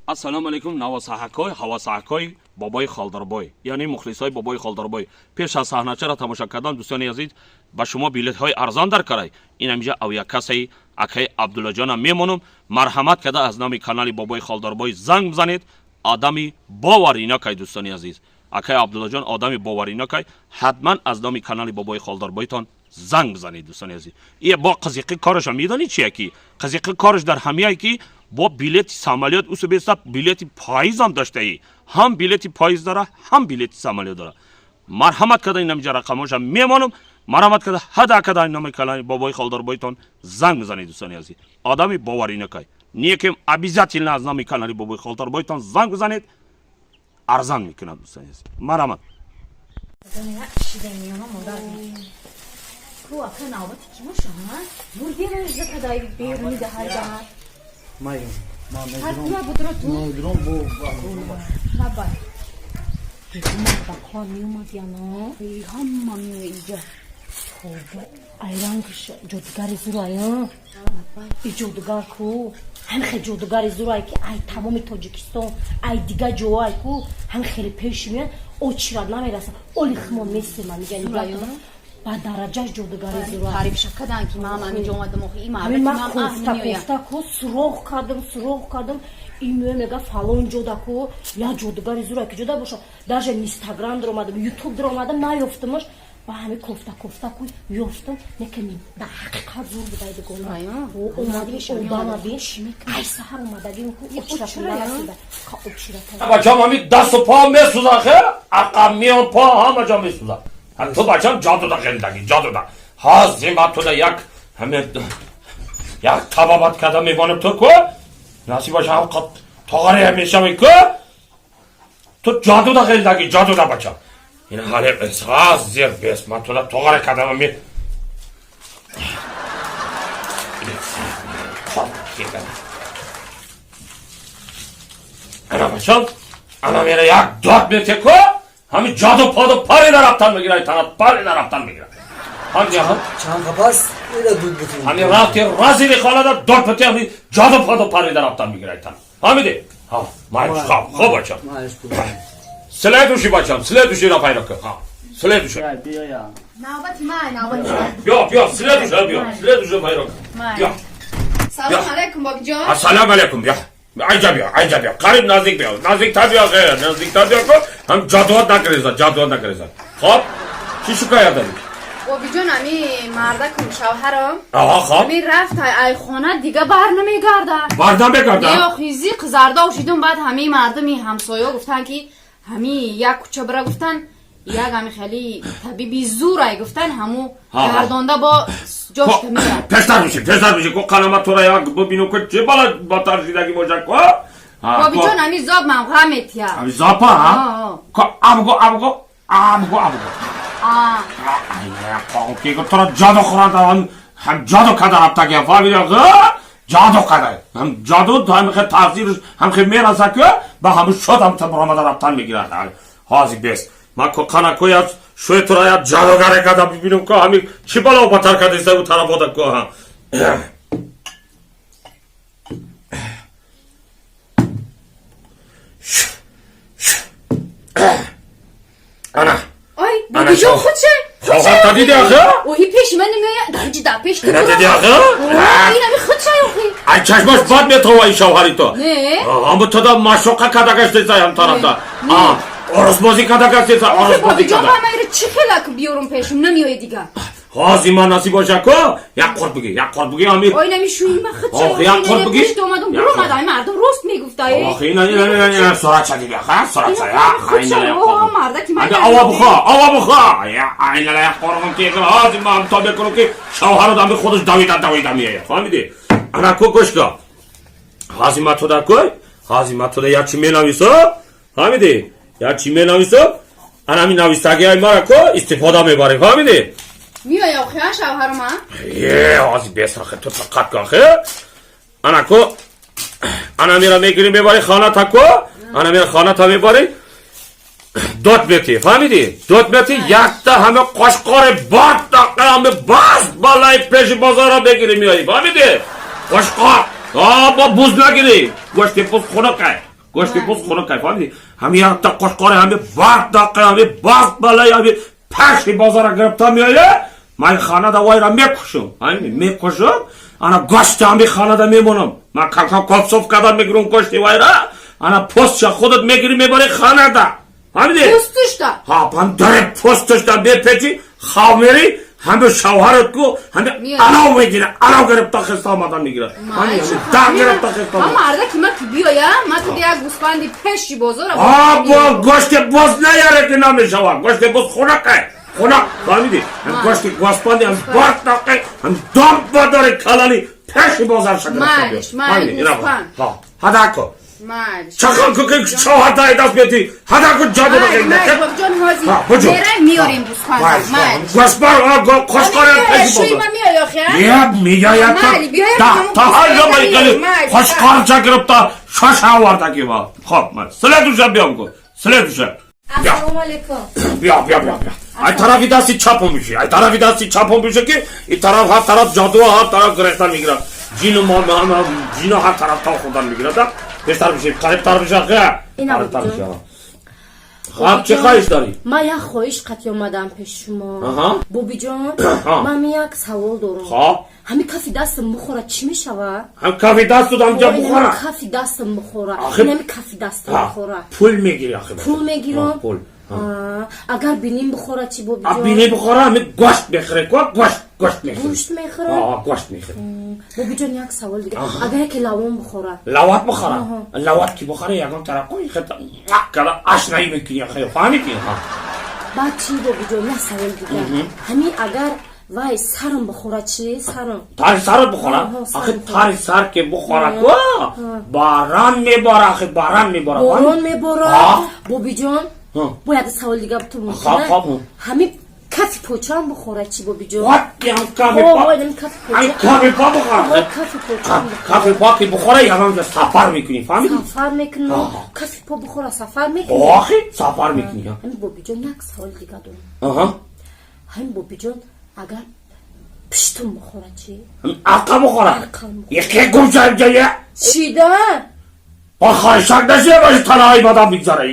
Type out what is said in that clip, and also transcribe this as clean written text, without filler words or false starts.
Ассалому алайкум, навосаҳакой, ҳавасаҳакой бобои Холдорбой, яъне мухлисои бобои Холдорбой. Пеш аз саҳначаро тамошо кардан, дӯстони азиз, ба шумо билетҳои арзон дар карай. Ин ҳамҷа авиакассаи акаи Абдуллоҷонам мемонам. Марҳамат карда аз номи канали бобои Холдорбой занг бизанед. Одами боваринакай, дӯстони азиз. Акаи Абдуллоҷон одами боваринакай. Ҳатман аз номи канали бобои Холдорбойтон занг бизанед, дӯстони азиз. Е бо қизиқи кораша медонед чия ки? Қизиқи кораш дар ҳамияе ки бо билети самолёт усу беста билети поездам доштаи. Ҳам билети поезд дора, ҳам билети самолёт дора. Марҳамат карда ин ҳамҷа рақамоша мемонам. Марҳамат карда ҳада карда ин номи канали бобои Холдорбойтон занг бизанед, дӯстони азиз. Одами боваринакай. Некем обязательно аз номи канали бобои Холдорбойтон занг бизанед. Арзан мекунад, дӯстони азиз. Марҳамат. Ку ака, навбати ки боша, бурдемаш закадай беруни даҳайда. Майм. Ҳатма будро ту. Мегирам бо. Лабай. Бакҳо меомад яно. Ҳама меоя иҷа. Тоба, айрангш ҷодугари зурай, и ҷодугар ку. Ҳами хел ҷодугари зурай ки ай тамоми Тоҷикистон, ай дига ҷоай ку, ҳами хеле пеш меяд, очират намераса. Оли химон месема мига ба дараҷаш ҷодугари зурай. Таърифша кадан ки ман ҳаминҷо омадам, охи ин ҳамин ман мардак кофта меояд. Кофта ку суроғ кардам, суроғ кардам. Ин меоя, мега фалон ҷода ку як ҷодугари зурай ки ҷода боша. Даже Инстаграм даромадам, Ютуб даромадам, наёфтамаш. Ба ҳами кофта кофта ку ёфтам, лекин дар ҳақиқат зур будай, дугона. Омадим, одама бин, ай саҳар омадагим ку очират нарасида. Ка очират. Бачам, ҳами дасту по месӯзад, хе? Ақа, миён, по, ҳама ҷо месӯзад. Ту, бачам, ҷодуда хелдаги, ҷодуда. Ҳозир ман туда як ҳами як табобат карда мемонам ту ку. Насиб боша, ҳам тоғаре мешавӣ ку. Ту ҷодуда хелдаги, ҷодуда, бачам. Ин ҳале ҳозир бес ман туда тоғаре кардам ми. Ана, бачам, ана мера як дод мете ку, ҳами ҷоду поду парида рафтан мегирад, танат парида рафтан мегирад. Ҳамди ҳам Чанд қапас ира дуд бутун. ҳами рафти разири хонада дод мете, ҳами ҷоду поду парида рафтан мегирад танат. Ҳамиди? Ҳа, май хоб, хоб, бачам. Майш бу. Следующий, бачам, следующий ра пайдо кун. Ҳа, следующий. Биё я. Навбати ман, навбати ман. Биё, биё, следующий, биё, следующий пайдо кун. Биё. Салом алайкум, бобиҷон. Ассалому алайкум, биё. Айҷа биё, айҷа биё. Қариб наздик биё. Наздиктар биё, хе, наздиктар биё ку. Ҳам ҷадуат накарезад, ҷадуат накарезад. Хоб? Чӣ шикоят дорӣ? Бобиҷон, ами мардакум, шавҳарам. Аҳа, хоб. Ами рафт ай хона, дига бар намегарда. Бар намегарда? Не, охизи қизарда ошидум, баъд ҳамаи мардуми ҳамсоё гуфтан ки ҳами як кӯча бира, гуфтан, як ҳами хеле табиби зурай, гуфтан, ҳаму гардонда бо ҷошта меяд. Пештар биши, пештар биши, ку қалама тура як бибинум ку чӣ бала батар шидаги боша ку. Бобиҷон, ами зоб ман ғам метия. Ами зопа, ҳа? Ку абгу, абгу, абгу, абгу. Ки тура ҷаду хӯрада, ҳам ҷаду када рафтагиам, фаҳмиди? Ҷаду када. Ҳам ҷаду ҳам хе таъсирш ҳам хе мераса ку, ба ҳаму шод ҳам табромада рафтан мегирад. Ҳозир бес. Ман ку қана ку як шӯи тура як ҷадугаре када бибинум ку, ҳами чӣ бало батар кадиста ӯ тарафода ку, ҳа. Ана. Ой, бобиҷон, худше. Шавҳарта диди ахы? Оҳи, пеши ман намеояд, дар ҷи дар пеш. Ина диди ахы? Ин ами худше охи. Ай чашмаш бад метова ин шавҳари то. Не. Ҳаму туда машоқа када гаштеса ҳам тарафта. Оросбозӣ када гаштеса, оросбозӣ Бобиҷон, када. ба ман ира чӣ хелак биёрум, пешум намеояд дига. Ҳозир ман насиб боша ку, як қурт биги, як қурт биги ҳами. Ой, нами шӯи ма худше. Охи, як қурт биги. Пешт омадум, буромад, ай мардум рост мегуфта. Охи, ина ина ина ина суратша диди ха, суратша я. Худше, о, мардаки ман. Ами ава бухо, ава бухо. Я айна як қурғум ки ҳозир ман то бекунам ки шавҳару дами худаш давида давида меояд. Фаҳмидӣ? Ана ку гӯш кун. Ҳозир ман туда ку, ҳозир ман туда як чӣ менависам, фаҳмидӣ? Як чӣ менависам, ана ҳамин навистагиҳои мара ку истифода мебарем, фаҳмидӣ? Меоя охи, а шавҳарум, а? Е, ҳозир бесахе, ту тоқат кун, хе. Ана ку, ана мера мегирӣ, мебарӣ хоната ку, ана мера хоната мебарӣ, дод метӣ, фаҳмидӣ? Дод метӣ, якта ҳама қошқори бад ҳама бас балаи пеши бозора мегирӣ, меоӣ, фаҳмидӣ? Қошқор, а бо буз нагирӣ, гӯшти буз хунукай. Гӯшти буз хунук ай, фаҳмидӣ? Ҳами якта қошқори, ҳами бардақа, ҳами базбалай, ҳами паши бозора гирифта меоя. Ман ханада вайра мекушам, фаҳмидӣ? Мекушам, ана гӯшти ҳами ханада мемонам. Ман кам-кам копсов кардан мегирам гӯшти вайра, ана постша худат мегирӣ, мебарӣ ханада. Фаҳмидӣ? Пӯстушта. Ҳа, пам даре постушта бепечи, хав мери, ҳами шавҳарат ку, ҳами алав мегира, алав гирифта хиста омадан мегира. Ҳами дар гирифта хиста ҳама арда ки ма ки биёя, ма ту як гӯсфанди пеши бозора. А, бо гӯшти боз наяре ки намешавад. Гӯшти боз хунакай. Хунак, фаҳмидӣ? Ҳам гӯшти гӯсфанди ҳам бартақи, ҳам дом бадори калали пеши бозар шакар. Майлиш, майли, гӯсфанд. Ҳа, ҳадако. Майлиш. Чахан ку ки шавҳар дай даст мети, ҳадаку ҷаду Майли, майли, бобиҷон, ҳозир мераем, меорем гӯсфанда. Майли. Гӯсфанд, қошқори пеши Шӯи бозор. ма меои охи, а? Я меяя. Майли, биёя. Та Ҳамон та ҳар ҷо гӯсфанда майкали меорем, майли. қошқорча гирифта шоша овардаки ва. Хоб, ман следующая биём ку. Следующая. Бیا. Ассалому алайкум. بیا بیا بیا بیا. ай тарафи дасти чапом биши, ай тарафи дасти чапом бише, ки и тараф ҳар тараф ҷаду, ҳар тараф гирехтан мегирад, ҷину мо, ҷино ҳар тараф та хӯрдан мегирад. Пештар биши, қарибтар биша. Ина. Қарибтар биша. Хаб, чӣ хоҳиш дорӣ? Ман як хоҳиш қатъи омадам пеши шумо. Бобиҷон, ман як савол дорам. Хоб. Ҳами кафи дастам бухора, чӣ мешавад? Ҳам кафи дасту ҳамҷа бухора? Кафи дастам бухора. Инами кафи дастам бухора. Пул мегирӣ ахи. Пул мегирам. Пул. Агар биним бухора чӣ, бобиҷон? Бинӣ бухора, ҳами гӯшт мехӯре ку, гӯшт, гӯшт мехӯре. Гӯшт мехӯрам. Гӯшт мехӯре. Бобиҷон, як савол дига: агар яке лавон бухора? Лават бухора, лават ки бухора, ягон тараф када ашнаӣ мекунӣ, фаҳмидӣ? Баъд чӣ, бобиҷон, як савол дига: ҳамин агар вай сарам бухора чӣ, сарам? Тари сарат бухора? Ахи, тари сар ки бухора ку, баран мебора, ахи, баран мебора. Борон мебора. Бобиҷон, бо як савол дига ту. Ҳамин кафи почаам бухора чӣ, бобиҷон? Кафи по бухора? Кафи по ки бухора, ягон ҷо сафар мекунӣ, фаҳмидӣ? Сафар мекунам. Кафи по бухора, сафар мекунӣ. Охи, сафар мекунӣ. Ҳамин, бобиҷон, як савол дига дорам. Ҳамин, бобиҷон, агар пиштум бухора чӣ? Арқа бухора, яке гумша ҷая. Чида? Ба хоҳишак нашия боши, танаҳои бадам бигзара.